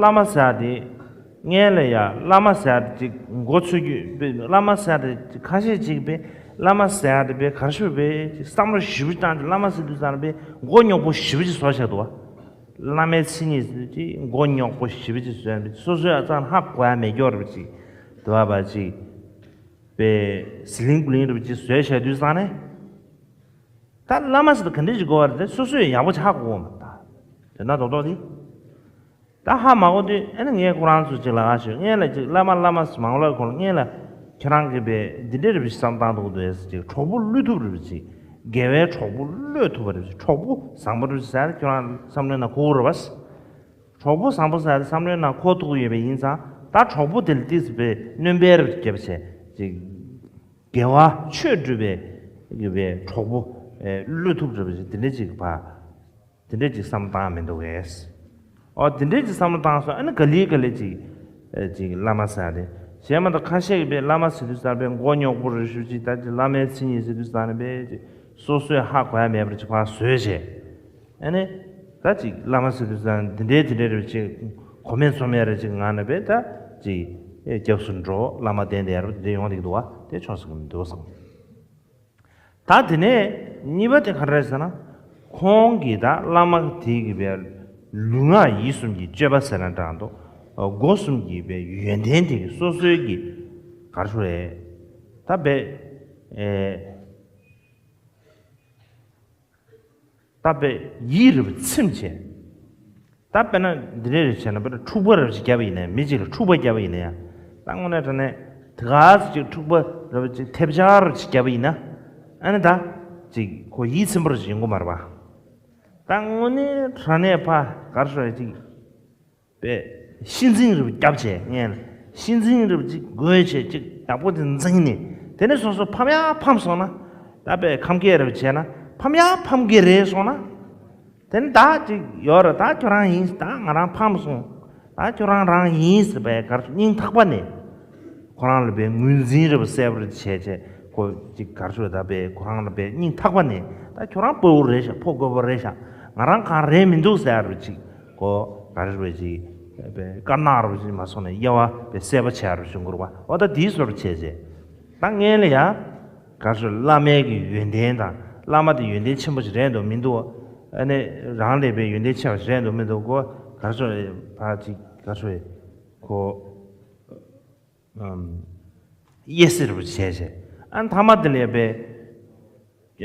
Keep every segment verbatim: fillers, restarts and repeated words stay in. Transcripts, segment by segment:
བླ་མ་ཟེར་ཡ་དེ། སྔོན་ལ་ཡ་བླ་མ་ཟེར་ཡ་དེ་ཅིག་མགོ་ཚོས་རྒྱུ་བླ་མ་ཟེར་ཡ་དེ་ཁ་ཤས་ཅིག་པས་བླ་མ་ཟེར་ཡ་དེ་པས་གར་ཤོར་པས་ཅིག་བསམ་བློ་ཞིབ་པོ་བཏང་སྟེ་བླ་མ་ཟེར་དུས་ཙང་པས་མགོ་རྙོག་པོ་ཞིབ་པོ་ཅིག་བཟོ་བཞག་འདུག་བ། བླ་མའི་མཚན་ཉིད་ཟེར་ཅིག་མགོ་རྙོག་པོ་ཞིབ་པོ་ཅིག་བཟོས་པས་སོ་སོའི་ཨ་ཙང་ཧ་གོ་ཡ་མེད་སྐྱོར་རེ་ཅིག་འདུག་བ་ཅིག་པས་ཟི་ལིང་བུ་ལིང་རེ་ཅིག་བཟོས་བཞག་དུས་ཙང་ནས། ད་བླ་མ་ཟེར་དུས་ག་འདྲ་ཞིག་དགོས་པ་རེད་དེ་སོ་སོས་ཡག་པོ་ཆགས་དགོས་མ་ད། དོན་དག་རྡོག་རྡོག་དེ། ད་ཧ་མ་གོ་དུས་ཨ་ནི་ངས་ཁོ་རང་ཚོ་ཅིག་ལ་ཁ་ཞུ་ངས་ལ་ཅིག་བླ་མ་བླ་མ་ཟེར་མང་ལོས་ཁོང་ངས་ལ་ཁྱེད་རང་གིས་པས་འདི་འདྲའི་རེ་བཞིན་བསམ་བཏང་འདུག་འདུག་ཟེར་ཅིག་གྲོགས་པོ་བློས་ཐུབ་རེ་བཞིན་དགེ་བའི་གྲོགས་པོ་བློས་ཐུབ་པ་རེ་བཞིན་གྲོགས་པོ་བཟང་པོ་རེ་བཞིན་ཟེར་ཁྱོད་རང་བསམ་བློའི་ནང་གོ་རེ་བ། གྲོགས་པོ་བཟང་པོ་ཟེར་བསམ་བློའི་ནང་གོ་ཐུབ་ཡོད་པ་ཡིན་ཙང་ད་གྲོགས་པོ་དེ་ལ་ཏིས་པས་སྣོན་པའི་རེ་བརྒྱབ་བྱས་ཅིག་དགེ་བ་ཆོས་སྒྲུབ་པའི་གི་པའི་གྲོགས་པོ་བློས་ཐུབ་སྒྲུབ་པའི་དེ་འདྲ་ཅིག་བ། དེ་འདྲ་ཅིག་བསམ་བློ་བཏང་མི་འདུག་གས། ཨོ་དེ་འདྲ་ཅིག་བསམ་བློ་བཏང་སོང་ཨ་ནི་ག་ལེ་ག་ལེ་ཅིག་ཅིག་བླ་མ་ཟེར་རེད་གཞན་མ་གཏོགས་ཁ་ཤས་ཀྱི་པའི་བླ་མ་ཟེར་དུས་ཙང་པའི་མགོ་རྙོག་པོ་རེ་ཞུ་ཅིག་ད་ཅིག་བླ་མའི་མཚན་ཉིད་ཟེར་དུས་ཙང་ནས་པའི་ཅིག་སོ་སོས་ཧ་གོ་ཡ་མེད་པར་ཅིག་ཕར་བཟོས་བྱས། ཨ་ནི། ད་ཅིག་བླ་མ་ཟེར་དུས་ཙང་འདི་འདྲའི་དེ་འདྲའི་རེ་ཅིག་གོ་མེད་ཚོར་མེད་རེ་ཅིག་ངང་ནས་པས་ད་ཅིག་སྐྱབས་སུ་འགྲོ་བླ་མ་བསྟེན་བསྡད་ཡ་རེ་དེ་འདྲ་ཡོང་བསྡད་ཀྱི་འདུག་བ་དེ་ཆོག་ས་གི་མི་འདུག་བསམ། ད་དེ་ནས་གཉིས་པ་དེ་ག་རེ་རེད་ཟེར་ན། ཁོང་གིས་ད་བླ་མ་དེ་གི་པའི་ལུས་ངག་ཡིད་གསུམ་གྱི་སྤྱོད་པ་ཟེར་ན་འདྲ་འདུག་སྒོ་གསུམ་གྱི་པའི་ཡོན་ཏན་དེ་གི་སོ་སོའི་གི་ག་རེ་ཞུ་རེད། ད་པས། ད་པས་ཡིད་རེ་བ་ཚིམ་བྱས། ད་དཔེར་ན་འདི་འདྲ་རེ་བྱས་ན་དཔེར་ན་འཁྲུག་པ་རེ་བ་ཅིག་བརྒྱབ་པ་ཡིན་ན་མི་གཅིག་ལ་འཁྲུག་པ་བརྒྱབ་པ་ཡིན་ན་ཡང་ད་དངོས་གནས་དྲང་གནས་དེ་ག་ཚོད་ཅིག་འཁྲུག་པ་རེ་བ་ཅིག་ཐེབས་ཆག་རེ་ཅིག་བརྒྱབ་པ་ཡིན་ན་ཨ་ནི་ད་ཅིག་ཁོ་ཡིད་ཚིམ་པ་རེ་ཅིག་ཡོང་གི་མ་རེད་པ། ད་དངོས་གནས་དྲང་གནས་ཕ་གར་ཤོར་ཅིག་པས་གཤིས་འཛིན་རེ་བ་བརྒྱབ་བྱས་ངས་ལ་གཤིས་འཛིན་རེ་བ་ཅིག་དགོས་བྱས་ཅིག་ཡག་པོ་དེ་འཛིན་ནས་དེ་ནས་སོ་སོ་ཕམ་ཡ་ཕམ་སོང་ན་ད་པས་ཁམས་སྐད་རེ་བ་བྱས་ན་ཕམ་ཡ་ཕམ་གི་རེད་སོང་ན། དེ་ནི་ད་ཅིག་ཡོད་རེད་ད་ཁྱོད་རང་ཡིན་ད་ང་རང་ཕམ་སོང་། ད་ཁྱོད་རང་རང་ཡིན་ཟེར་བས་གར་སྙིང་ཐག་པ་ནས་ཁོ་རང་ལ་བའི་ངོས་འཛིན་རེ་བ་གསལ་པོ་རེ་བྱས་བྱས་ཁོ་ཅིག་གར་ཤོར་ད་བས་ཁོ་རང་ལ་བའི་སྙིང་ཐག་པ་ནས་ད་ཁྱོད་རང་དཔའ་བོ་རེད་ཤག་ཕོ་རྒོད་པོ་རེད་ཤག་ང་རང་གང་རེད་མི་འདུག་ཟེར་རེ་ཅིག་ཁོ་གར་ཤོར་ཅིག་བའི་དཀར་ནག་རེ་ཅིག་མ་སོང་ནས་དབྱེ་བ་བའི་གསལ་པོ་བྱས་རེ་ཅིག་འགུར་བ་འོ་ད་དེའི་བཟོ་འདྲ་བྱས་བྱས་ད་ངས་ལ་ཡ། ག་ཚོད་བླ་མའི་གི་ཡོན་ཏན་དང་བླ་མ་དེ་ཡོན་ཏན་ཆེན་པོ་ཞིག་རེད་འདུག་མི་འདུག་ཨ་ནི་རང་ལས་པའི་ཡོན་ཏན་ཆེ་བ་ཞིག་རེད་འདུག་མི་འདུག་གོ་ག་ཚོད་ཕ་ཅིག་ག་ཚོད་གོ་ཨམ་དབྱེ་ཟེར་བ་བྱས་བྱས་ཨ་ནི་ཐ་མ་དེ་ལས་པའི་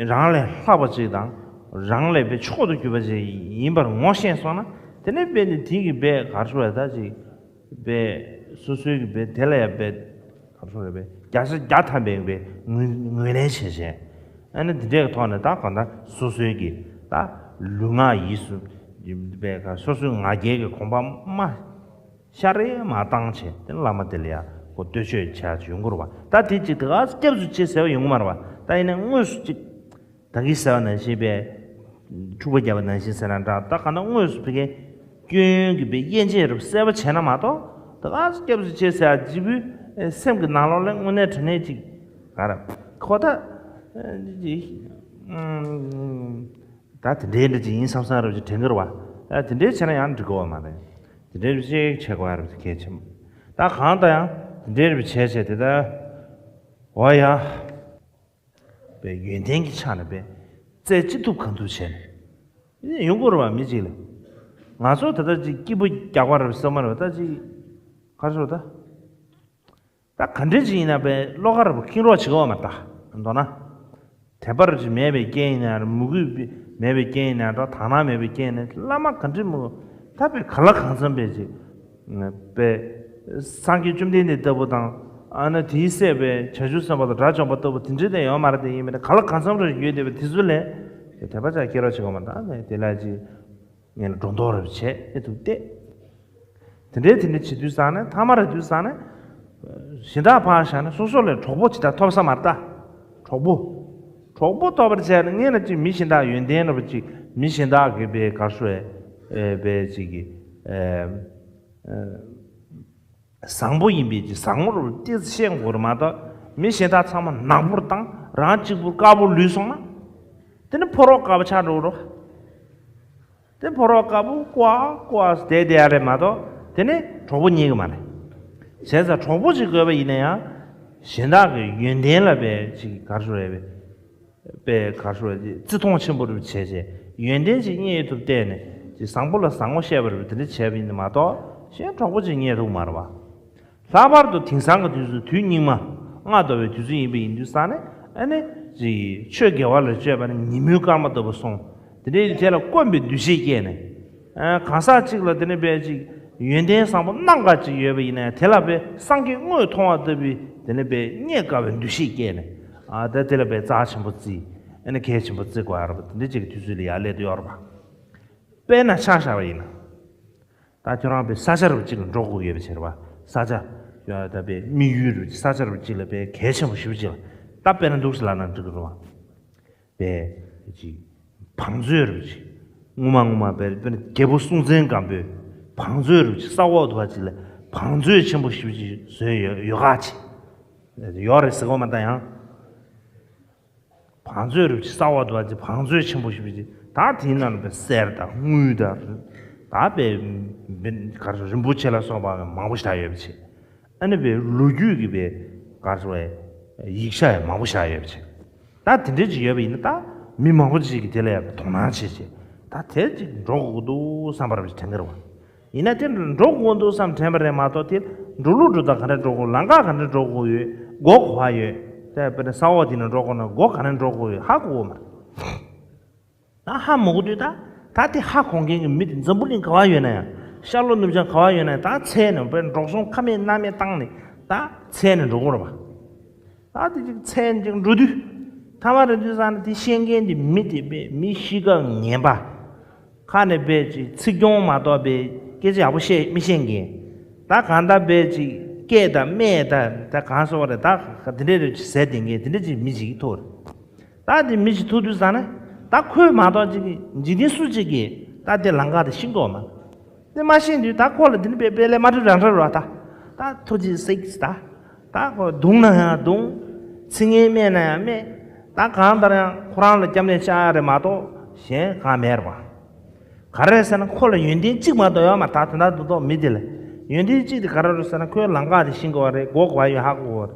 རང་ལས་ལྷག་པ་ཅིག་དང་རང་ལས་པའི་མཆོག་ཏུ་གྱུར་པ་ཅིག་ཡིན་པར་ངོ་ཤེས་སོང་ན་དེ་ནས་པས་ནི་དེ་གི་པས་ག་ཚོད་ད་ཅིག་པས་སོ་སོའི་གི་པས་དེ་ལ་ཡ་པས། ག་ཚོད་རེད་པས་བརྒྱ་ཆ་བརྒྱ་ཐམ་པའི་པའི་ངོས་ངོས་ལེན་བྱས་བྱས། ཨ་ནི་འདི་འདྲའི་ཐོག་ནས་ད་གང་ལྟར་སོ་སོའི་གི་ད་ལུས་ངག་ཡིད་གསུམ་པའི་ག་སོ་སོའི་ང་རྒྱལ་གྱི་གོམ་པ་མ་ཤ་རེ་མ་བཏང་བྱས་དེ་བླ་མ་དེ་ལ་ཡ་གོ་བསྟོད་ཆོས་བྱས་ཡོང་གི་རེད་བ། ད་དེ་ཅིག་དེ་ག་སྐྱབས་སུ་མཆི་ཟེར་བ་ཡོང་གི་མ་རེད་བ། ད་ཡིན་ན་དངོས་སུ་ཅིག་ད་གིན་ཟེར་བ་ནང་བཞིན་པས། འཁྲུག་པ་བརྒྱབ་པ་ནང་བཞིན་ཟེར་ན་འདྲ་ད་ག་ན་དངོས་སུ་བི་ཀའི་སྐྱོན་ཡོན་གྱི་པའི་དབྱེ་འབྱེད་རུ་གསལ་པོ་བྱས་ན་མ་གཏོགས་ད་ག་སྐྱབས་སུ་མཆི་ཟེར་ཡ་ཇི་བུའི་སེམས་ཀྱི་ནང་ལོགས་ལ་དངོས་གནས་དྲང་གནས་ཅིག་ག་ར་ཁོ་ད་ད་དེ་འདྲའི་འདྲ་ཅིག་ཡིན་བསམ་བསམ་རབ་ཅིག་དྲན་གི་རེད་བ། ད་དེ་འདྲའི་བྱས་ན་ཡང་འགྲིག་གི་བ་མ་རེད། དེ་འདྲའི་རུ་ཅིག་བྱེད་དགོས་ཡ་རབ་ཅིག་གལ་ཆེན་པོ་ད་གང་ལྟར་ཡང་དེ་འདྲའི་རུ་བྱས་བྱས་དེ་ད་འོ་ཡ། པའི་ཡོན་ཏན་གྱི་ཆ་ནས་པའི་རྩལ་ཅི་ཐུབ་གང་ཐུབ་བྱས་ནས་ཡོང་དགོས་རེད་བ། མི་གཅིག་ལ་ང་ཚོ་ད་ལྟ་ཅིག་སྐྱིད་པོ་རྒྱག་པ་རེད་བསམ་མ་རེད་བ། ད་ཅིག་ག་རེ་ཟེར་ད་ད་ག་འདྲ་ཅིག་ཡིན་ན་པའི་བློ་ཁ་རེད་བ་ཁེངས་རོགས་བྱེད་དགོས་བ་མ་ད་མདོར་ན་དད་པ་རེད་ཅིག་མེད་པའི་རྐྱེན་ཡིན་ན་རེད། མོས་གུས་མེད་པའི་རྐྱེན་ཡིན་ན་འདྲ་དག་སྣང་མེད་པའི་རྐྱེན་ཡིན་ན་བླ་མ་ག་འདྲ་མོ་ད་པའི་ག་ལ་གང་འཚམ་པའི་ཅིག་པས། སངས་རྒྱས་བཅོམ་ལྡན་འདས་ལྟ་བུ་དང་། ཨ་ན་དེའི་སྲས་པའི་བྱང་ཆུབ་སེམས་དཔའ་དང་དགྲ་བཅོམ་པ་ལྟ་བུ་དེ་འདྲའི་དེ་ཡོད་མ་རེད། དེ་ཡིན་མིན་ག་ལ་གང་འཚམ་རེ་ཡོད་བསྡད་པའི་དེ་ཚོ་ལས་དེ་དད་པ་ཅག་སྐྱེ་རོགས་བྱེད་དགོས་མ་གཏོགས་ནས་དེ་ལ་ཅིག་ངས་ལ་སྒྲོ་འདོགས་རེ་བྱས་ཨེ་ཐུབ་སྟེ། དེ་འདྲའི་དེ་འདྲ་བྱེད་དུས་ཙང་ནས་ཐ་མ་རེ་དུས་ཙང་ནས་གཞན་དག་ཕར་བཞག་ནས་སོ་སོ་ལས་གྲོགས་པོ་ཇི་ལྟར་ཐོབ་ས་མ་རེད་ད། གྲོགས་པོ། གྲོགས་པོ་ཐོབ་པར་བྱས་ནས་ངས་ལ་ཅིག་མི་གཞན་དག་ཡོན་ཏན་རེ་བ་ཅིག་མི་གཞན་དག་གི་པའི་གར་ཤོར་བའི་པའི་ཅིག་གི་བཟང་པོ་ཡིན་པའི་ཅིག་བཟང་པོ་རུ་ཏོག་ཙམ་ཤེས་དགོས་རེད་མ་གཏོགས་མི་གཞན་དག་ཚང་མ་ནག་པོར་བཏང་རང་གཅིག་པུ་དཀར་པོ་ལུས་སོང་ན་དེ་ནི་ཕོ་རོག་དཀར་པོ་ཆགས་འགྲོ་གི་རེད། དེ་ཕོ་རོག་དཀར་པོ་ཀོ་ཨ་ཀོ་ཨ་བསྡད་བསྡད་ཡ་རེད་མ་གཏོགས་ དེ་ནས་གྲོགས་པོ་རྙེད་ཀྱི་མ་རེད། བྱས་ཙང་གྲོགས་པོ་ཅིག་དགོས་པ་ཡིན་ན་ཡང་གཞན་དག་གི་ཡོན་ཏན་ལ་དཔེ་ཅིག་ག་རེ་ཞུ་དགོས་རེད། དཔེ་ག་རེ་ཞུ་དགོས་རེད། བརྩི་མཐོང་ཆེན་པོ་རེ་བྱས་བྱས་ཡོན་ཏན་ཅིག་རྙེད་ཐུབ་བལྟས་ནས་ཅིག་བཟང་པོ་ལ་བཟང་པོ་བཤད་པ་རེད། དེ་འདྲ་བྱས་པ་ཡིན་ན་མ་གཏོགས་གཞན་གྲོགས་པོ་ཅིག་རྙེད་ཐུབ་མ་རེད་པ། ལྷག་པར་དུ་དེང་སང་གི་དུས་སུ་དུས་སྙིགས་མ་སྔ་དུས་བའི་དུས་ཚོད་ཡིན་པ་ཡིན་དུས་ཙང་ནས་ཨ་ནི་ཅིག་ཆོས་དགེ་བ་ལ་སྤྱོད་པ་ནི་ཉིན་མོའི་སྐར་མ་ལྟ་བུ་སོང་། དེ་འདྲའི་དེ་ལ་སྐོམ་པའི་འདུ་ཤེས་སྐྱེས་ནས། ཨ། གང་ཟག་གཅིག་ལ་དེ་ནས་དཔེ་ཅིག་ཡོན་ཏན་བཟང་པོ་སྣ་འགའ་ཅིག་ཡོད་པ་ཡིན་ན་དེ་ལ་དཔེ་སངས་རྒྱས་དངོས་མཐོང་བ་ལྟ་བུའི་དེ་ནས་དཔེ་རྙེད་དཀའ་བའི་འདུ་ཤེས་སྐྱེས་ནས། ཨ། ད་དེ་ལ་དཔེ་རྩ་ཆེན་པོ་བརྩི། ཨ་ནི་གལ་ཆེན་པོ་བརྩི་དགོས་ཡ་རེད་པ། དེ་འདྲ་ཅིག་གི་དུས་ཚོད་ལ་ཡར་སླེབས་བསྡད་ཡོད་རེད་པ། དཔེར་ན་ཆ་བཞག་པ་ཡིན་ན། ད་ཁྱོད་རང་དཔེ་ས་ཆ་རུ་གཅིག་ལ་འགྲོ་དགོས་ཡོད་པ་བྱས་རེད་པ། ས་ཆ། ཡ། ད་དཔེ་དམིགས་ཡུལ་རུ་ས་ཆ་རུ་གཅིག་ལ་དཔེ་གལ་ཆེན་པོ་ཞེ་པོ་ཅིག་ལ། ད་དཔེར་ན་འདུག་སེ་ལབ་ན་འགྲིག་གི་རེད་པ། དཔེ་ཅིག་བང་མཛོད་རུ་ཅིག་སྔོན་མ་སྔོན་མ་དཔེ་དཔེར་ན་རྒྱལ་པོ་སྲོང་བཙན་སྒམ་པོས་བང་མཛོད་རུ་ཅིག་ས་འོག་ཏུ་བ་ཅིག་ལ་བང་མཛོད་ཆེན་པོ་ཞེ་པོ་ཅིག་བཟོས་ཡོད་ཡོད་ཁ་ཅིག་ཡོད་རེད་ཟེར་གོ་མ་ད་ཡང་། བང་མཛོད་རུ་ཅིག་ས་འོག་ཏུ་བ་ཅིག་བང་མཛོད་ཆེན་པོ་ཞེ་པོ་ཅིག་ད་དེའི་ནང་ལ་དཔེ་གསེར་དང་དངུལ་དང་། ད་དཔེ་ག་རེ་རིན་པོ་ཆེ་ལ་སོགས་པ་མང་པོ་ཞིག་ཡོད་པ་ཅིག་ཨ་ནི་དཔེ་ལོ་རྒྱུས་ཀྱི་དཔེ་ག་རེ་ཟེར་བའི་ཡིག་ཆ་ཡང་མང་པོ་ཞིག་ཡོད་པ་ཅིག་ད་དེ་འདྲ་ཅིག་ཡོད་པ་ཡིན་ན་ད་མི་མང་པོ་ཅིག་གིས་དེ་ལ་ཡང་དོ་སྣང་བྱེད་ཅིག་ད་དེ་ཅིག་འགྲོ་དགོས་འདུག་བསམ་པ་རེ་དྲན་གྱི་རེད་པ། ཡིན་ན་དེ་འགྲོ་དགོས་འདུག་བསམ་དྲན་པ་རེད་མ་གཏོགས་དེ་འགྲོ་ལུགས་འགྲོ་སྟངས་ག་འདྲ་འགྲོ་དགོས། ལམ་ཁ་ག་འདྲ་འགྲོ་དགོས་ཡོད། སྒོ་ག་པར་ཡོད། དེ་དཔེར་ན་ས་འོག་དེ་ནས་འགྲོ་དགོས་ན་སྒོ་ག་ནས་འགྲོ་དགོས་ཡོད་ཧ་གོ་གི་མ་རེད། ད་ཧ་མ་གོ་དུས་ད་ད་དེ་ཧ་གོ་མཁན་གྱི་མི་དེ་འཛམ་བུ་གླིང་ག་པར་ཡོད་ན་ཡང་། ཤར་ལྷོ་ནུབ་བྱང་ག་པར་ཡོད་ན་ཡང་ད་འཚོལ་ནས་དཔེ་འགྲོ་སོང་ཁ་མེད་སྣ་མེད་བཏང་ནས་ད་འཚོལ་ནས་འགྲོ་དགོས་རེད་པ། ད་དེ་ཅིག་འཚོལ་ནས་ཅིག་འགྲོ་དུས། ཐ་མ་རེ་དུས་ཙང་ནས་དེ་ཤེས་མཁན་དེ་མི་དེ་དཔེ་མི་གཤིས་ཀ་ངན་པ། ཁ་ནས་དཔེ་ཅིག་ཚིག་གྱོང་མ་གཏོགས་དཔེ་སྐད་ཆ་ཡག་པོ་བཤད་མི་ཤེས་མཁན། ད་གང་ལྟར་དཔེ་ཅིག་སྐད་དང་སྨད་དང་ད་གང་ཟེར་བ་རེད། ད་དེ་འདྲས་རེ་ཟེར་བསྡད་མཁན་དེ་འདྲས་ཅིག་མི་ཅིག་ཐུག་རེད། ད་དེ་མི་ཅིག་ཐུག་དུས་ཙང་ནས་ད་ཁོས་མ་གཏོགས་ཅིག་འཇིག་རྟེན་སུ་གཅིག་གིས་ད་དེ་ལམ་ཁ་དེ་ཤེས་ཀྱི་ཡོད་མ་རེད། དེ་མ་ཤེས་དུས་ད་ཁོ་ལ་དེ་འདྲ་དཔེ་དཔེ་ལས་མ་འགྲུབ་རང་འགྲུབ་རེད་པ། ད་ད་ཐུགས་རྗེ་གཟིགས་ད། ད་ཁོ་རྡུང་ན་ཡང་རྡུང་། ཚིག་ངན་སྨྲས་ན་ཡང་སྨྲས། ད་གང་ལྟར་ཡང་ཁོ་རང་ལ་སྐྱབས་གནས་བཅག་ཡ་རེད་མ་གཏོགས་གཞན་གང་མེད་རེད་པ། ག་རེ་ཟེར་ན་ཁོ་ལ་ཡོན་ཏན་གཅིག་མ་གཏོགས་ཡོད་མ་རེད། ད་དོན་དག་ཏུ་གཏོགས་མི་དེ་ལ་ཡོན་ཏན་གཅིག་དེ་ག་རེ་རེད་ཟེར་ན་ཁོའི་ལམ་ཁ་དེ་ཤེས་དགོས་པ་རེད། སྒོ་ག་པར་ཡོད་ཧ་གོ་དགོས་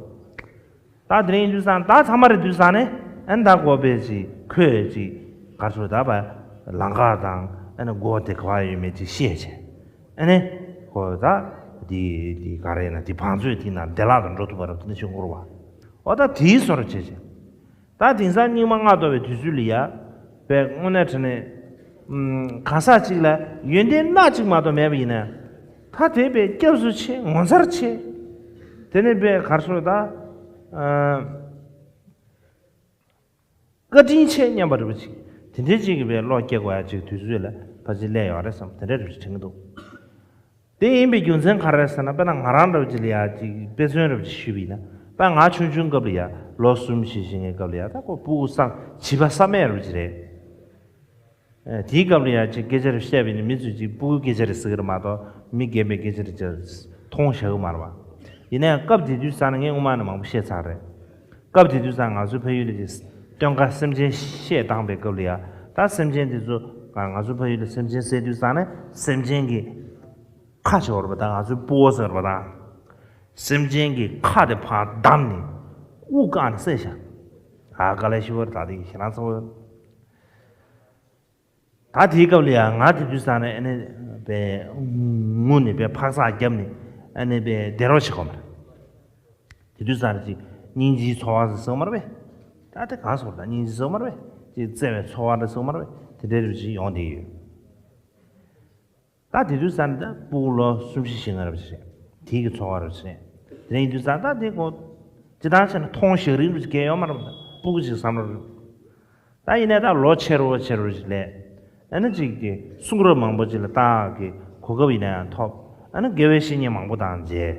པ་རེད། ད་དེ་རིང་ཡིན་དུས་ཙང་ད་ཚང་མ་རེད་དུས་ཙང་ནས་ཨ་ནི་ད་ཁོ་དཔེ་ཅིག་ཁོས་ཅིག་ག་ཚོད་ད་བ་ལམ་ཁ་དང་ཨ་ནི་སྒོ་དེ་ག་པར་ཡོད་མེད་ཅིག་ཤེས་བྱས། ཨ་ནི་ཁོ་ད་དེ་དེ་ག་རེ་ཡིན་ན་དེ་བང་མཛོད་དེ་ནང་བདེ་བླག་ཏུ་འགྲོ་ཐུབ་པ་རེད་དེ་ནི་ཤོད་དགོས་རེད་པ། འོ་ད་དེའི་བཟོ་འདྲ་བྱས་བྱས། ད་དེང་སང་སྙིགས་མ་ལྔ་བདོ་བའི་དུས་ཚོད་ལ་ཡ། དཔེ་དངོས་གནས་དྲང་གནས། ཨམ། གང་ཟག་ཅིག་ལ་ཡོན་ཏན་སྣ་གཅིག་མ་གཏོགས་མེད་པ་ཡིན་ན། ད་དེ་དཔེ་སྐྱབས་སུ་མཆི། ངོ་མཚར་ཆེ། དེ་ནི་དཔེ་ག་རེ་ཟེར་ད། ཨ། བཀའ་དྲིན་ཆེ་སྙམ་པ་འདྲ་པོ་ཅིག་དེ་འདྲའི་ཅིག་གི་དཔེ་བློ་སྐྱེ་དགོས་ཡ་ཅིག་དུས་ཚོད་ལ་ཕལ་ཆེར་སླེབས་ཡོད་རེད་བསམ་དེ་འདྲ་འདྲ་པོ་ཅིག་དྲན་གྱི་འདུག་དེ་ཡིན་པའི་རྒྱུ་མཚན་ག་རེ་རེད་ཟེར་ན། དཔེར་ན་ང་རང་འདྲ་བོ་ཅིག་ལ་ཡ་ཅིག་དཔེ་མཚོན་འདྲ་བོ་ཅིག་ཞུས་པ་ཡིན་ན། དཔེ་ང་ཆུང་ཆུང་སྐབས་ལ་ཡ་ལོ་གསུམ་བཞི་བཞི་ལྔའི་སྐབས་ལ་ཡ་ད་ཁོ་སྤུ་གུ་བསམ་བྱིས་པ་བསམ་མེད་འདྲ་བོ་ཅིག་རེད། ཨེ། དེའི་སྐབས་ལ་ཡ་ཅིག་སྐད་ཆ་རེ་བཤད་པ་ཡིན་ན་མི་ཚོས་ཅིག་སྤུ་གུའི་སྐད་ཆ་རེད་ཟེར་གི་རེད་མ་གཏོགས་མི་རྒན་པའི་སྐད་ཆ་རེད་ཅེས་མཐོང་བཞག་གི་མ་རེད་པ། ཡིན་ན་ཡང་སྐབས་དེ་དུས་ཙང་ནས་ངས་སྔོན་མ་ནས་མང་པོ་བཤད་ཚར་རེད། སྐབས་དེ་དུས་ཙང་ང་ཚོའི་ཕ་ཡུལ་ལ་ཅིག་སྟོན་ཁ་སེམས་ཅན་བཤད་བཏང་པའི་སྐབས་ལ་ཡ། ད་སེམས་ཅན་དེ་ཚོ་ང་ཚོའི་ཕ་ཡུལ་ལ་སེམས་ཅན་བསད་དུས་ཙང་ནས་སེམས་ཅན་གྱི་ཁ་ཆེ་བ་རེད་པ། ད་ང་ཚོའི་སྤུ་གུ་ཟེར་བ་དང་། སེམས་ཅན་གྱི་ཁ་དེ་ཕར་བསྡམས་ནས་དབུགས་བཀག་ནས་བསད་བཞག་ཨ། དཀའ་ལས་ཞེ་པོ་རེད། ད་དེ་ཞེ་དྲག་ཚ་པོ་ཡོད། ད་དེའི་སྐབས་ལ་ཡང་ང་དེ་དུས་ཙང་ནས་ཨ་ནི་དཔེ་ངུ་ནས་དཔེ་འཕག་འཚག་བརྒྱབ་ནས་ཨ་ནི་དཔེ་བསྡད་རོགས་བྱེད་ཁོམ་རེད། དེ་དུས་ཙང་ནས་ཅིག་སྙིང་རྗེའི་ཚོར་བ་ཟེར་སྲིད་མ་རེད་པས། ད་དེ་གང་ཟེར་ད་སྙིང་རྗེ་ཟེར་མ་རེད་པས། ཅིག་བརྩེ་བའི་ཚོར་བ་འདྲ་ཟེར་མ་རེད་པས། དེ་འདྲའི་རིགས་ཅིག་ཡོང་བསྡད་ཡོད། ད་དེ་དུས་ཙང་ནས་ད་སྤུ་གུ་ལོ་གསུམ་བཞི་བཞི་ལྔ་རེད་པ་ཅིག་རེད། དེའི་གི་ཚོར་བ་རེད་པ་ཅིག་རེད། དེ་རིང་དུས་ཙང་ད་དེ་ཁོ་ཅི་ལྟར་བྱས་ན་མཐོང་བཞག་རིན་པོ་ཆེ་གལ་ཡོད་མ་རེད་པ། སྤུ་གུ་ཅིག་བསམ་བློ་རེད། ད་ཡིན་ནའི་ད་ལོ་ཆེ་རུ་ཆེ་རུ་ཞིག་སླེབས། ཨ་ནི་ཅིག་གི་གསུང་རབ་མང་པོ་ཅིག་ལ་བལྟ་གི་གོ་སྐབས་ཡིན་ན་ཡང་ཐོབ། ཨ་ནི་དགེ་བའི་བཤེས་གཉེན་མང་པོ་དང་མཇལ།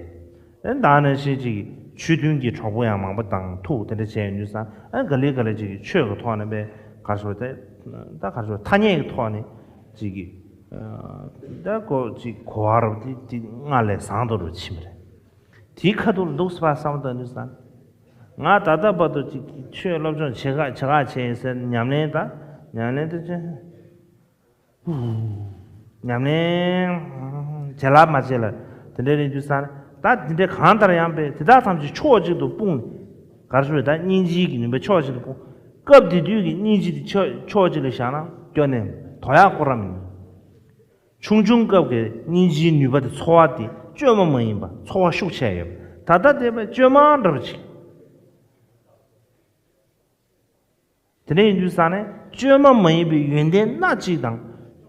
ཨ་ནི་ད་ནང་བཞིན་ཅིག་ཆོས་མཐུན་གྱི་གྲོགས་པོ་ཡང་མང་པོ་དང་ཐུག་དེ་འདྲ་བྱས་ཡོང་དུས་ཙང་ཨ་ནི་ག་ལེ་ག་ལེ་ཅིག་ཆོས་ཀྱི་ཐོག་ནས་དཔེ་ག་རེ་ཟེར་དེ་ད་ག་རེ་ཟེར་ཐ་སྙད་ཀྱི་ཐོག་ནས་ཅིག་གི་ད་གོ་ཅིག་གོ་བ་རབ་དེ་དེ་སྔར་ལས་བཟང་དུ་རུ་ཕྱིན་པ་རེད། དེའི་ཁ་ཐུག་ལ་འདུག་སེ་ཕར་བསམ་བློ་བཏང་དུས་ཙང་། ང་ད་ལྟ་བར་དུ་ཅིག་ཆོས་སློབ་སྦྱོང་བྱེད་ག་བྱེད་ག་བྱས་ཡིན་ཟེར་ཉམས་ལེན་ད་ཉམས་ལེན་དུ་ཅི་ཉམས་ལེན་ བྱེད་ལ་མ་བྱེད་ལ། དེ་འདྲའི་རེད་དུས་ས་ནས་ད་དེ་འདྲའི་གང་ལྟར་ཡང་པས་དེ་དག་ཐམས་ཅད་ཕྱོགས་གཅིག་ཏུ་སྤུངས། ག་རེ་ཞུ་རེད། ད་སྙིང་རྗེའི་གི་ནུས་པ་ཕྱོགས་གཅིག་ཏུ་སྤུངས། སྐབས་དེ་དུས་ཀྱི་སྙིང་རྗེ་དེ་ཕྱོགས་ཕྱོགས་གཅིག་ལ་བཞག་ན་སྐྱོ་ནས་དོ་ཡག་ཁོ་རང་མིན། ཆུང་ཆུང་སྐབས་ཀྱི་སྙིང་རྗེའི་ནུས་པ་དེ་ཚོར་བ་དེ་བཅོས་མ་མ་ཡིན་པ་ཚོར་བ་ཤུགས་ཆེ་ཡོད། ད་ལྟ་དེ་བས་བཅོས་མ་འདྲ་བ་ཅིག་དེ་འདྲ་ཡིན་དུས་ས་ནས་བཅོས་མ་མ་ཡིན་པའི་ཡོན་ཏན་སྣ་གཅིག་དང་།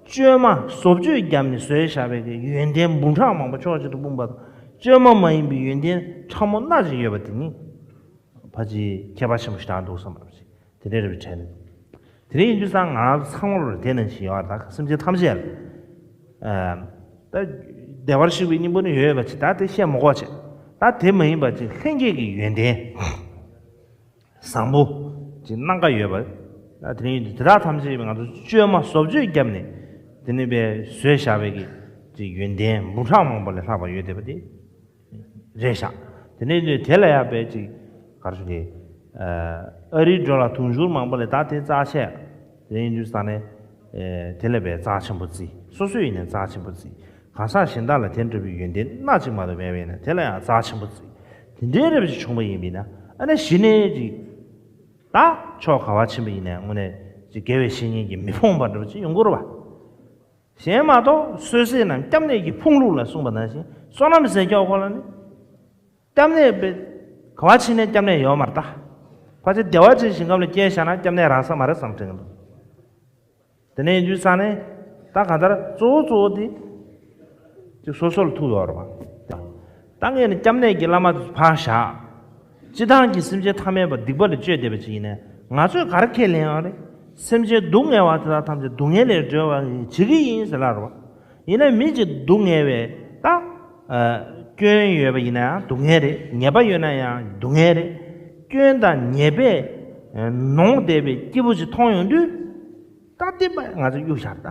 བཅོས་མ་བཟོ་བཅོས་བརྒྱབ་ནས་བཟོས་བཞག་པའི་གི་ཡོན་ཏན་འབུམ་ཕྲག་མང་པོ་ཕྱོགས་གཅིག་ཏུ་སྤུངས་པ་དང་། བཅོས་མ་མ་ཡིན་པའི་ཡོན་ཏན་ཕྲ་མོ་སྣ་གཅིག་ཡོད་པ་དེ་ནི་ཕལ་ཆེར་ཁྱད་པར་ཆེན་པོ་ཞིག་ཆགས་འདུག་བསམ་པ་རེད། དེ་འདྲའི་རེ་བའི་གྲས་ནི། དེ་རིང་ཡིན་དུས་ཙང་ང་རང་ཚང་མ་ལོ་རེ་དེ་ནང་བཞིན་ཡོད་རེད། ད་སེམས་ཅན་ཐམས་ཅད་ལ། ཨ། ད་བདེ་བར་གཤེགས་པའི་སྙིང་པོ་ནི་ཡོད་ཡོད་པ་ཅིག་ད་དེ་བཤད་མ་དགོས་ཅིག་ད་དེ་མ་ཡིན་པ་ཅིག་ལྷན་སྐྱེས་ཀྱི་ཡོན་ཏན་བཟང་པོ་ཅིག་སྣ་འགའ་ཡོད་པ། ད་དེ་རིང་ཡིན་དུས་དེ་དག་ཐམས་ཅད་ང་ཚོ་བཅོས་མ་བཟོ་བཅོས་བརྒྱབ་ནས་དེ་ནི་པའི་བཟོས་བཞག་པའི་གི་ཅིག་ཡོན་ཏན་འབུམ་ཕྲག་མང་པོ་ལས་ལྷག་པ་ཡོད་བསྡད་པ་དེ། རེད་ཤག་དེ་ནས་དེ་ལ་ཡང་དཔེ་ཅིག་ག་རེ་ཞུ་དགོས། ཨ་རིའི་འགྲོ་ལ་དུང་ཕྱུར་མང་པོ་ལས་ད་དེ་རྩ་ཆེ། དེ་ཡིན་དུས་ས་ནས། ཨེ། དེ་ལ་དཔེ་རྩ་ཆེན་པོ་བརྩི། སོ་སོ་ཡིན་ནའི་རྩ་ཆེན་པོ་བརྩི། གང་ཟག་གཞན་དག་ལ་དེ་འདྲ་བའི་ཡོན་ཏན་སྣ་གཅིག་མ་གཏོགས་མེད་པ་ཡིན་ན་དེ་ལ་ཡང་རྩ་ཆེན་པོ་བརྩི། དེ་འདྲའི་རེ་བ་ཞིག་བྱུང་པ་ཡིན་པས་ན་ཨ་ནི་གཞི་ནས་ཅིག་ད་ཕྱོགས་ག་བ་ཕྱིན་པ་ཡིན་ནའི་དངོས་གནས་ཅིག་དགེ་བའི་བཤེས་གཉེན་གྱིས་མི་ཕོངས་པ་འདྲ་བ་ཅིག་ཡོང་གི་རེད་བ། གཞན་མ་གཏོགས་གསོད་བྱེད་རྣམས་སྐྱབས་གནས་ཀྱི་ཕུང་ལུགས་ལ་གསུངས་པ་ནང་བཞིན་བསོད་ནམས་ཟེར་ཀྱོག་ཁོ་ལ་ནི། སྐྱབས་གནས་པའི་ག་བ་ཕྱིན་ནས་སྐྱབས་གནས་ཡོད་མ་རེད་ད། ཕལ་ཆེར་བདེ་བ་ཅན་ཞིང་ཁམས་ལ་སྐྱེས་བཞག་ན་སྐྱབས་གནས་རག་ས་མ་རེད་བསམ་དྲན་གྱི་འདུག་དེ་ནས་ཡིན་དུས་ས་ནས་ད་གང་ལྟར་གཙོ་བོ་གཙོ་བོ་དེ་ཅིག་སོ་སོ་ལ་ཐུག་ཡོད་རེད་བ། ད་ངས་ནི་སྐྱབས་གནས་ཀྱི་བླ་མ་དེ་ཕར་བཞག་སྤྱི་བཏང་གི་སེམས་ཅན་ཐ་མལ་པ་སྡིག་པ་ལ་སྤྱོད་བསྡད་པ་ཅིག་ཡིན་ནའི་ང་ཚོས་ག་རེ་ཁས་ལེན་ཡོད་རེད། སེམས་ཅན་སྡུག་བསྔལ་བ་དེ་དག་ཐམས་ཅད་སྡུག་བསྔལ་ལས་སྒྲོལ་བ་བྱེད་ཀྱི་ཡིན་ཟེར་ལབ་རེད་བ། ཡིན་ནའི་མི་གཅིག་སྡུག་བསྔལ་བའི་ད། ཨ། སྐྱོན་ཡོད་པ་ཡིན་ན་ཡང་སྡུག་བསྔལ་རེད། ཉེས་པ་ཡོད་ན་ཡང་སྡུག་བསྔལ་རེད། སྐྱོན་དང་ཉེས་པས་ཨ་ནོངས་བསྡད་པའི་སྐྱེས་བུ་ཅིག་མཐོང་ཡོང་དུས། ད་དེ་པ་ང་ཚོ་གཡུག་བཞག་ད།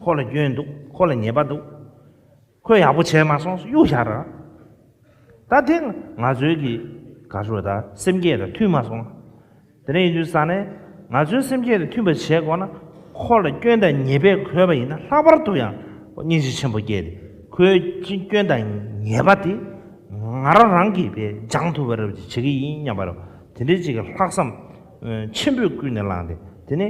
ཁོ་ལ་སྐྱོན་འདུག་ཁོ་ལ་ཉེས་པ་འདུག་ཁོས་ཡག་པོ་བྱས་མ་སོང་གཡུག་བཞག་ར། ད་དེ་ང་ཚོའི་གི་ག་རེ་ཞུ་དགོས་ད་སེམས་བསྐྱེད་དང་མཐུན་མ་སོང་། དེ་འདྲ་ཡིན་དུས་ས་ནས་ང་ཚོའི་སེམས་བསྐྱེད་དང་མཐུན་པ་བྱེད་དགོས་ན་ཁོ་ལ་སྐྱོན་དང་ཉེས་པས་གོས་པ་ཡིན་ན་ལྷག་པར་དུ་ཡང་སྙིང་རྗེ་ཆེན་པོ་སྐྱེས་ཏེ་ཁོའི་སྐྱོན་དང་ཉེས་པ་དེ་ང་རང་རང་གིས་པས་སྦྱང་ཐུབ་པ་རེད་ཅེས་བྱེད་ཀྱི་ཡིན་སྙམ་པ་རེད། དེ་འདྲའི་ཅིག་གི་ལྷག་བསམ་ཆེན་པོས་ཀུན་ནས་བསླངས་ཏེ་དེ་ནས་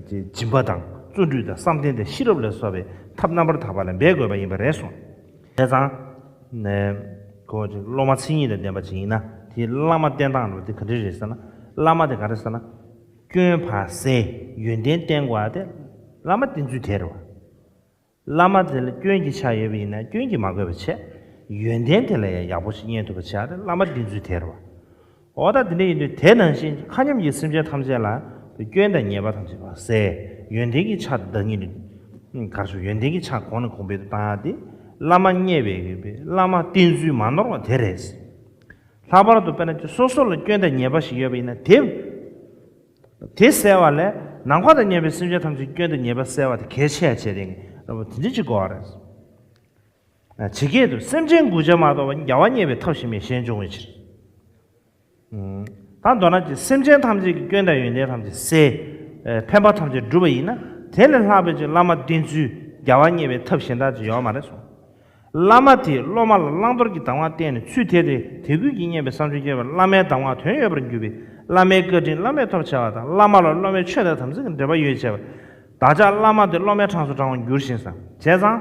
སྦྱིན་པ་དང་བརྩོན་འགྲུས་དང་བསམ་གཏན་དང་ཤེས་རབ་ལ་སོགས་པའི་ཐབས་རྣམ་པར་དག་པ་ལ་འབད་དགོས་པ་ཡིན་པ་རེད་གསུངས། བྱས་ཙང་། ནས། ཁོ་ཅིག་སློབ་མ་མཚན་ཉིད་དང་ལྡན་པ་ཅིག་ཡིན་ན་དེའི་བླ་མ་བསྟེན་སྟངས་འདྲ་བོ་དེ་ག་འདྲ་རེད་ཟེར་ན། བླ་མ་དེ་ག་རེ་ཟེར་ན། སྐྱོན་ཕར་བསལ། ཡོན་ཏན་བསྟེན་དགོས་པ་དེ་བླ་མ་བསྟེན་ཚུལ་དེ་རེད་བ། བླ་མ་དེ་ལ་སྐྱོན་གྱི་ཆ་ཡོད་པ་ཡིན་ན་སྐྱོན་གྱིས་མ་གོས་པ་བྱས། ཡོན་ཏན་དེ་ལ་ཡང་ཡག་པོ་ཞིག་རྙེད་ཐུབ་པ་བྱས་ཏེ་བླ་མ་བསྟེན་ཚུལ་དེ་རེད་བ། འོ་ད་དེ་འདྲ་ཡིན་དུས་དེ་ནང་བཞིན་མཁའ་མཉམ་གྱི་སེམས་ཅན་ཐམས་ཅད་ལ་སྐྱོན་དང་ཉེས་པ་ཐམས་ཅད་ལ་བསལ། ཡོན་ཏན་གྱི་ཆ་བདག་ཉིད་ནི། གར་སོགས་ཡོན་ཏན་གྱི་ཆ་གོང་ནས་གོང་འཕེལ་དུ་བཏང་ཡག་དེ་བླ་མ་མཉེས་པའི་བླ་མ་བསྟེན་ཚུལ་མ་ནོར་བ་དེ་རེད། ལྷག་པར་དུ་དཔེར་ན་སོ་སོ་ལ་སྐྱོན་དང་ཉེས་པ་ཞིག་ཡོད་པ་ཡིན་ན་དེ། དེ་བསལ་བ་ལས་ནམ་མཁའ་དང་མཉམ་པའི་སེམས་ཅན་ཐམས་ཅད་སྐྱོན་དང་ཉེས་པ་བསལ་བ་དེ་གལ་ཆེ་བྱས་ཏེ་རེད་བ། དེ་འདྲ་ཅིག་དགོས་པ་རེད། ཇི་སྐད་དུ་སེམས་ཅན་མགུ་བྱ་མ་གཏོགས་པ། རྒྱལ་བ་མཉེས་པའི་ཐབས་གཞན་མེད་གཞན་འབྱུང་བའི་ཕྱིར། ད་མདོར་ན་ཅིག་སེམས་ཅན་ཐམས་ཅད་ཀྱི་སྐྱོན་དང་ཡོན་ཏན་ཐམས་ཅད་བསལ། ཕན་པ་ཐམས་ཅད་བསྒྲུབ་པ་ཡིན་ན་དེ་ལས་ལྷག་པའི་ཅིག་བླ་མ་བསྟེན་ཚུལ་རྒྱལ་བ་མཉེས་པའི་ཐབས་གཞན་དག་ཅིག་ཡོད་མ་རེད་གསུངས། བླ་མ་དེས་སློབ་མ་ལ་བླང་དོར་གྱི་གདམས་ངག་བསྟན་ནས་ཚུལ་དེ་དེ་དད་གུས་ཀྱིས་མཉན་པའི་བསམ་བརྗོད་བསྐྱེད་པ་བླ་མའི་གདམས་ངག་དོན་ཡོད་པར་གྱུར་པས་བླ་མའི་བཀའ་དྲིན་བླ་མས་ཐོབ་བྱ་བ་དང་། བླ་མ་ལ་སློབ་མའི་ཆོས་དང་དམ་ཚིག་གི་འབྲེལ་བ་ཡོད་བྱས་པ། བདག་ཅག་བླ་མ་དེ་སློབ་མའི་གྲངས་སུ་བགྲང་བར་འགྱུར་ཞིང་བསམ། བྱས་ཙང་།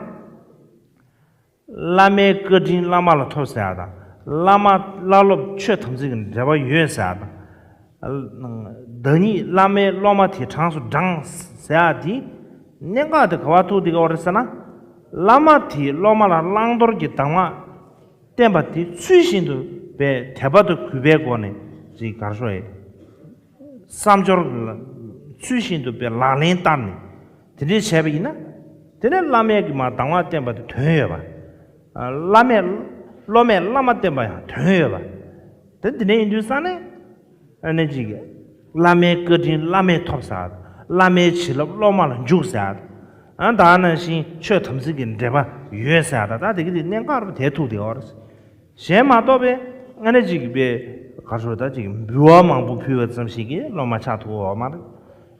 བླ་མའི་བཀའ་དྲིན་བླ་མ་ལ་ཐོབ་ཟེར་ཡག་དང་། བླ་མ་བླ་སློབ་ཆོས་དམ་ཚིག་གི་འབྲེལ་བ་ཡོད་ཟེར་ཡག་དང་། བདག་ཉིད་བླ་མའི་སློབ་མ་དེ་གྲངས་སུ་བགྲང་ཟེར་ཡག་དེ། གནད་འགག་དེ་ག་བར་ཐུག་དེ་ག་བར་རེད་ཟེར་ན། བླ་མ་དེས་སློབ་མ་ལ་བླང་དོར་གྱི་གདམས་ངག་བསྟན་པ་དེ་ཚུལ་བཞིན་དུ་བས་དད་པ་དང་གུས་པའི་སྒོ་ནས་ཅིག་གར་ཤོག་ཡེ། བསམ་སྦྱོར་ལ་ཚུལ་བཞིན་དུ་པའི་ལག་ལེན་བསྟར་ནས་དེ་འདྲས་བྱས་པ་ཡིན་ན། དེ་ནས་བླ་མའི་གི་མ་གདམས་ངག་བསྟན་པ་དེ་དོན་ཡོད་པ། བླ་མས་སློབ་མས་བླ་མ་བསྟེན་པ་ཡང་དོན་ཡོད་པ། དེ་འདི་ནས་ཡིན་དུས་ས་ནས་ཨ་ནི་ཅིག་བླ་མའི་བཀའ་དྲིན་བླ་མས་ཐོབ་ཟེར། བླ་མའི་བྱིན་རླབས་སློབ་མ་ལ་འཇུག་ཟེར། ཨ་ད་ནང་བཞིན་ཆོས་དམ་ཚིག་གི་འབྲེལ་བ་ཡོད་ཟེར། ད་ད་དེ་གི་དེ་གནད་འགག་རུ་དེ་ཐུག་དེ་ཡོད་རེད། གཞན་མ་གཏོགས་པའི་ཨ་ནི་ཅིག་པའི་ག་རེ་ཟེར་ད་ཅིག་འབུལ་བ་མང་པོ་ཕུལ་བ་ཙམ་ཞིག་གིས་སློབ་མ་ཆགས་ཐུབ་ཀྱི་ཡོད་མ་རེད།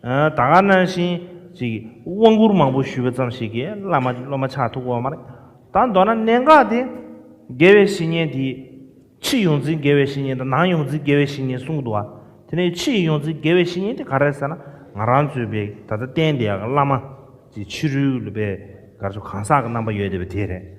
ཨ་ད་ག་ནང་བཞིན་ཅིག་དབང་བསྐུར་མང་པོ་ཞུས་པ་ཙམ་ཞིག་གིས་བླ་མ་སློབ་མ་ཆགས་ཐུབ་ཀྱི་ཡོད་མ་རེད། ད་མདོར་ན་གནད་འགག་དེ་དགེ་བའི་བཤེས་གཉེན་དེ་ཕྱི་ཡོངས་འཛིན་དགེ་བའི་བཤེས་གཉེན་དང་ནང་ཡོངས་འཛིན་དགེ་བའི་བཤེས་གཉེན་གསུངས་འདུག་བ། དེ་ནས་ཕྱི་ཡོངས་འཛིན་དགེ་བའི་བཤེས་གཉེན་དེ་ག་རེ་ཟེར་ན། ང་རང་ཚོའི་པའི་ད་ལྟ་བསྟེན་བསྡད་ཡག་བླ་མ་གི་ཕྱི་རོལ་ལ་པའི་ག་རེ་ཟེར་གང་ཟག་གི་རྣམ་པ་ཡོད་བསྡད་པ་དེ་རེད།